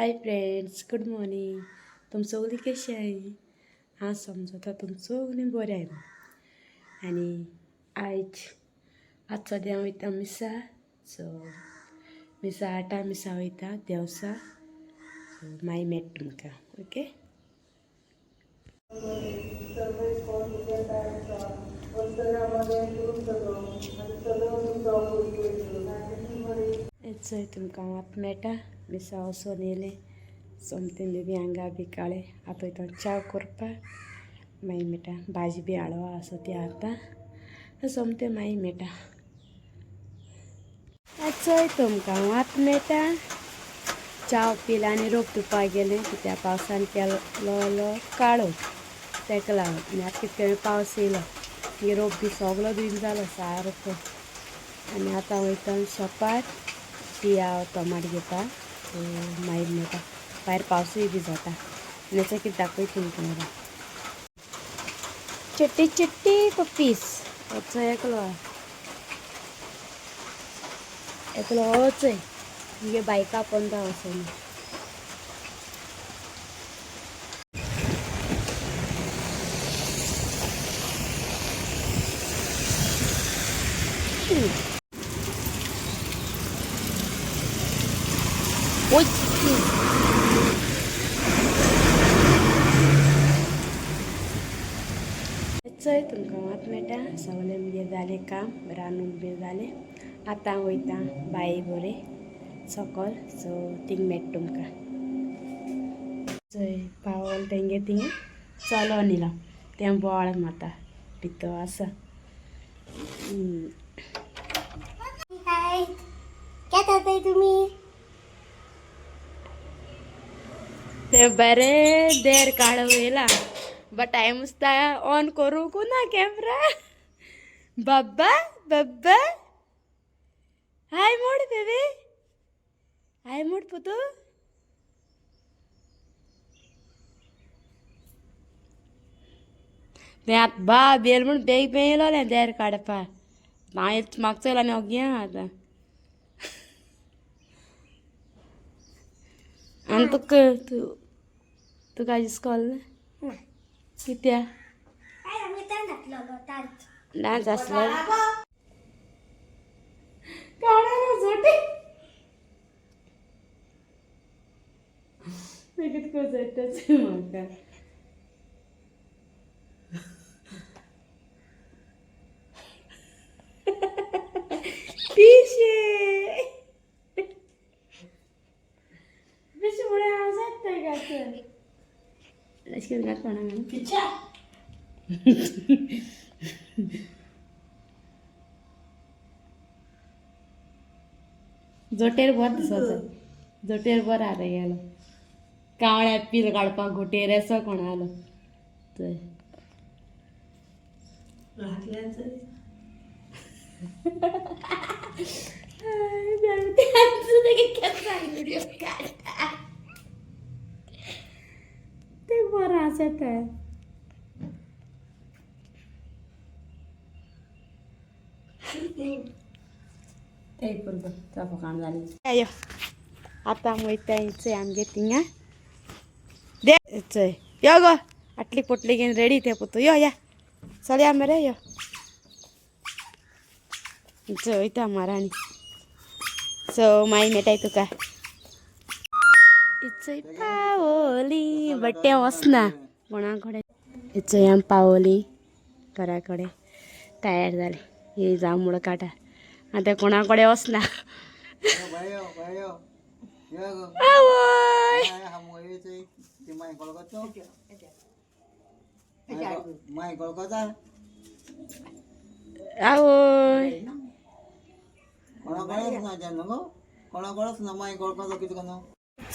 Hi friends, good morning. तुम सगळीं कशी आहे? हांव समजता तुम सगळीं बरें आहे. आनी आयज आज सद्या वयता मिसा. सो मिसा आठा मिसा वयता देवसा. सो मागीर मेळटा तुमकां. ओके. चोय तुमकां आतां मेळटा. मिसा वचोन येयलें, सोमतें बेबी आंगा बी काळें. आतां वयता च्या करपाक, मागीर मेळटा. भाजी बी हाडवा आसा ती आतां सोमतें मागीर मेळटा. चोय तुमकां आतां मेळटा. च्या पिला आनी रोप धुवपाक गेलें कित्याक पावसान केलो काळो ताका लागून. आनी आतां कितके पावस येयलो मागीर रोप बी सगलो धुयन जालो सारको. आनी आतां वयता शॉपार पियाव टोमाट घेवपाक. सो मागीर मेळटा. भायर पावसूय बी जाता. आनी कितें दाखयता तुमकां. चिट्टी चिट्टी पपीस चोय एकलो एकलो चोय मुगे बायका पोंदा वचोन. चोय तुमकां आतां मेळटा. सगळें मुगे जालें काम, रांदूंक बी जालें. आतां वयता बाये बरें सकल. सो थिंग मेळटा तुमकां. चोय पावल तेंगे थिंगा चलोन येयला. तें बोवाळ मारता भितर आसा. हाय, काय करताय तुम्ही? ते बरें देर काडून येयला बट हांवें मुस्ता ऑन करूंक ना कॅमरा. बाब्बा बाब्बा हाय मोड बेबी, हाय मोड पुतू. तें आतां बा बेल म्हूण बेग बेग येयलोलें देर काडपाक. हांवें म्हाका चोयला आनी ओगी आहा आतां. आनी तुका तूं तुका इस्कॉल ना. कित्या? काय आम्ही ताण घातलेलो ताण. डान्स आसलो काडा जोटे कितको जोटेच म्हाका. पिशे पिशे मुळे हांव जाता काय अशें करून कोणा. जोटेर बरो दिसता, जोटेर बरो आहा तेगेलो. कावळ्या पील काडपाक घोटेर येसो कोणालो चोय. ते बरो आसा तें. ते पुरो फकाण जाली. यो आतां वयता चोय आमगे थिंगा दे चोय. यो गो आटली पोटली घेवन रेडी ते पुतू. यो या चल या मरे यो. चोय वयता म्हाराणी. सो मागीर मेळटाय तुका. इचोय पावली बट तें वचना कोणा कडेन. इचोय आमी पावली घरा कडेन, तयार जाली. ही जांबूळ काडा आतां कोणा कडेन वचना. आवय आवय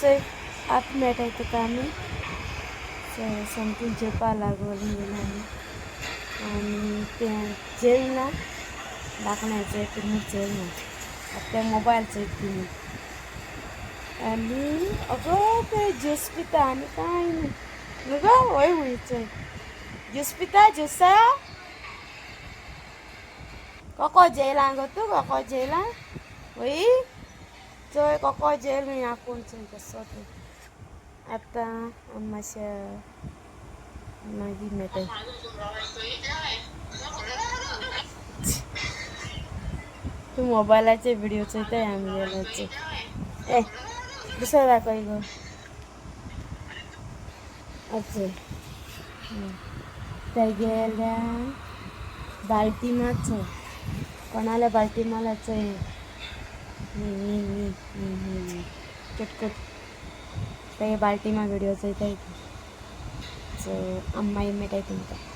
चोय आतां मेळटाय तुका आमी. सोमती जेवपा लागून येयला आमी. आनी तें जेवना दाखण्याचें तुमी जेवना. आतां तें मोबायल चोयता तुमी. आनी अगो ते ज्यूस पिता आनी कांय न्हू न्हू गो. वय वय चोय ज्यूस पिता ज्युसा. कोको जेयला गो तूं? कोको जेयला वय? चोय कोको जेयल न्हू आपूण. चोय कसो तें. आतां आमी मातशें मागीर मेळटा. तूं मोबायलाचे व्हिडिओ चोयताय आमगेल्याचे. ए दुसरो दाखय गो. अच्छा तेगेल्या बाल्टिमाचो कोणाल्या बाल्टिमालाचो चटकट ते बाल्टिमा व्हिडिओ चोयताय. सो आमी मागीर मेळटाय तुमकां.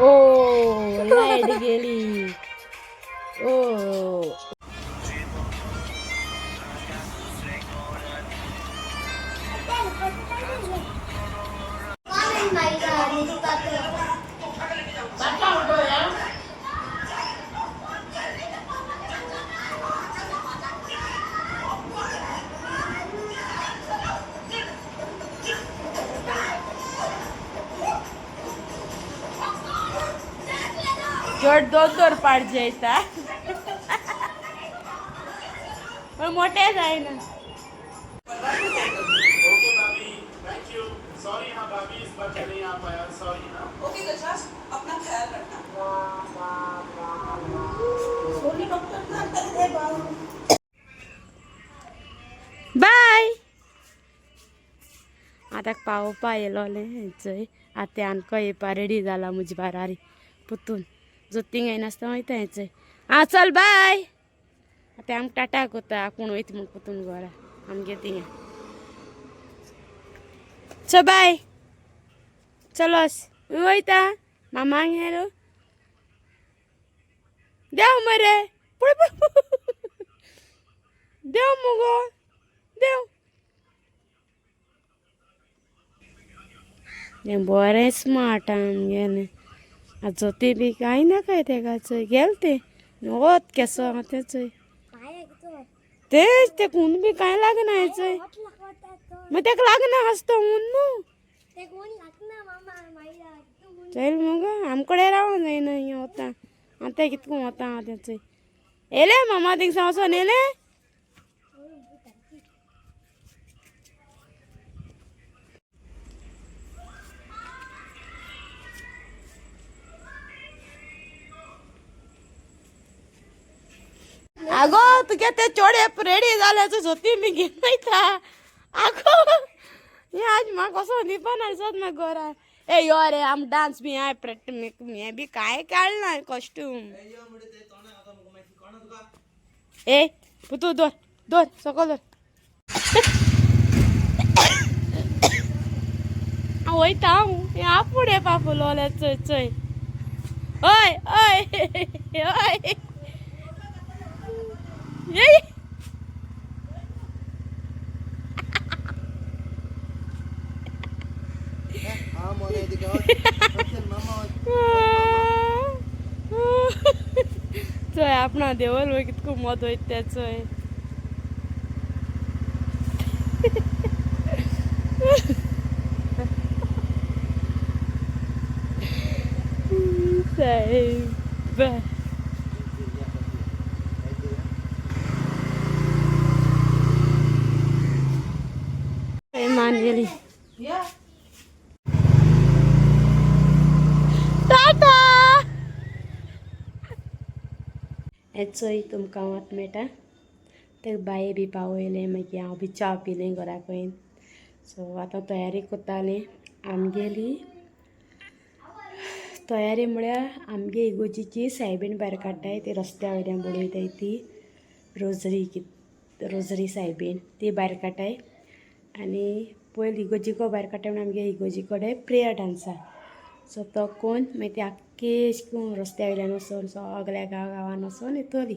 ओ लाईट गेली. ओ जोड दोन दोन पाट जेयता पण मोठे जायना. ओके भाभी, thank you. Sorry हाँ भाभी, इस बार मैं नहीं आ पाया, सॉरी हाँ. ओके गजराज, अपना ख्याल रखना. बाय. आतां पावोवपा येयलोलें चोय. आतां आमकां येवपा रेडी जाला म्हजी बारारी पुतून जोतींग येयनासतना वयता हें चोय. आं चल बाय. आतां आमकां टाटा कोता आपूण वयता म्हूण पुतून घरा आमगे थिंगा. चल बाय. चलोस वयता मामांगेर. देंव मरे पळय पळय देंव मुगो देंव. हें बरें स्मार्ट आमगेलें. आतां जोती बी कांय नाकाय तेका. चोय गेल तें वत केसो आहा तें चोय. तेंच तें खून बी कांय लागना हें चोय. मागीर तेका लागना आसतो ऊन न्हू. चल मुगो आमकडे रावों जायना हिंगा वता. आतां कितको वता आहा तें चोय. येयलें मामा थिंगसान वचोन येयलें. आगो तुगे ते चोडे रेडी जाले जोती बी घेवन वयता. आगो हे आज म्हाका कसो न्हिदपा दिसत म्हाका घरा. ए यो रे आम डांस बी हाय प्रॅक्ट हें बी कांय काडना कॉस्ट्यूम. ए पुतू दवर दवर सकल दवर. हांव वयता हांव हें आपूण येवपा फुलोलें चोय चोय. हय हय हय ये. चोय आपणा देवल वय कितको मद वयता तें चोय. साहेब मान गेली. टाटा. हें चोय तुमकां वत मेळटा ते बाये बी पावयलें. मागीर हांव बी च्या पिलें घरा कडेन. सो आतां तयारी करतालें आमगेली. तयारी म्हळ्यार आमगे इगोर्जेची सायबीण भायर काडटाय ती रस्त्या वयल्यान बडयताय ती रोजरी रोजरी सायबीण ती भायर काडटाय. आनी पयलीं इगोर्जिको भायर काडटाय म्हणून आमगे इगोर्जी कडेन प्रेयर डांस आसा. सो तो कोन्न मागीर ती आख्खी अशें करून रस्त्या वयल्यान वचोन सगल्या गांव गांवान वचोन येतली.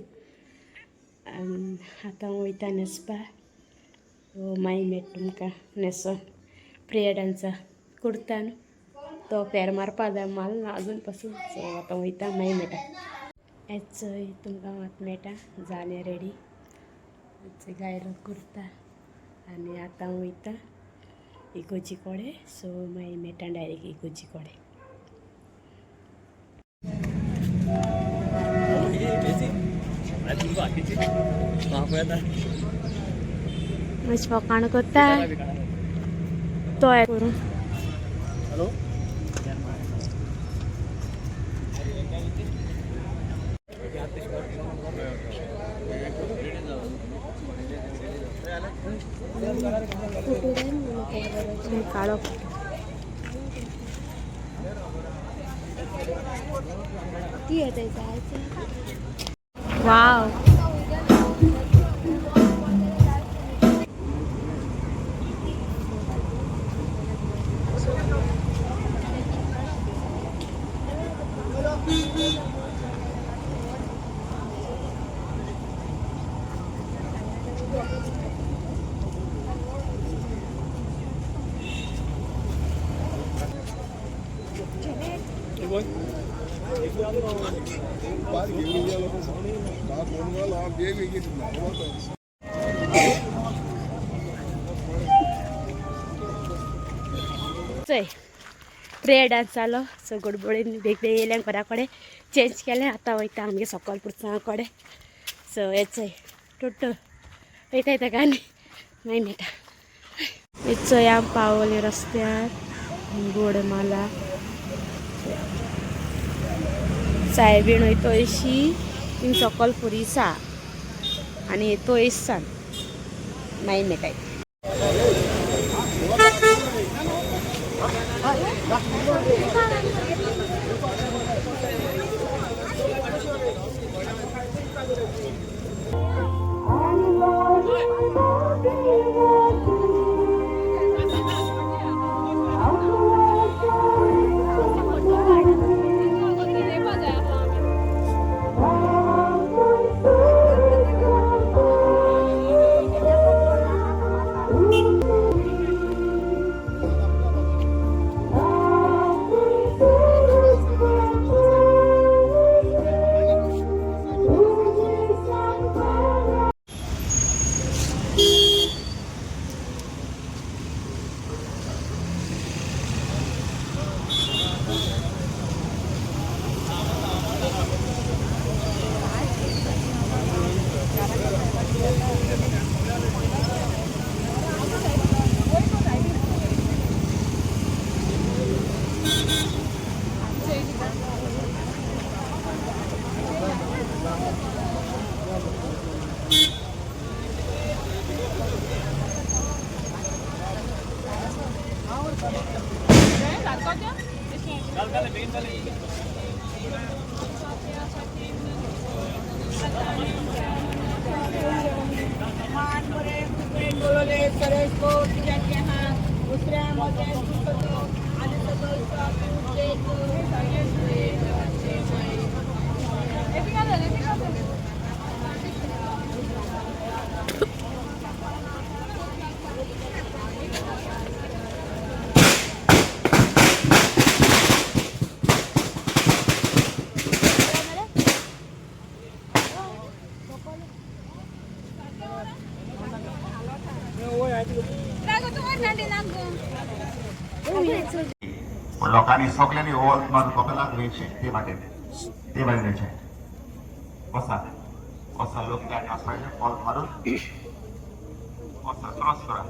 आतां वयता न्हेसपा. मागीर मेळटा तुमकां न्हेसोन. प्रेयर डांसा कुर्ता न्हू. तो फेर मारपा जाय माल ना अजून पासून. सो आतां वयता, मागीर मेळटा. हेच चोय तुमकां आतां मेळटा. जालें रेडी, गायलो कुर्ता आनी आतां वयता इगोर्जी कडेन. सो मागीर मेळटा डायरेक्ट इगोर्जी कडेन. मातशें फकाण करता तो करूं. काळो ती येते जायचं. वाव. चय, प्रेयर डांस जालो. सो गडबडीन बेग बेग येयल्या, घरा कडेन चेंज केलें. आतां वयता आमगे सकल पुरसां कडेन. सो हे चोय, टोटो वयता येता काय मागीर मेळटा. हे चोय, आमी पावले रस्त्यार गोड माला सायबीण वयता अशी. थिंग सकल पुरीसा आनी तो सान मागीर मेळटा. પણ लोकांनी सगल्यांनी वोल्त मारून कपेलाक वयचें ते वाटेन, ते वाटेन वयचें. वसा वसा, लोक त्या वचपाचें, वोल्त मारून वसा, क्रॉस करा.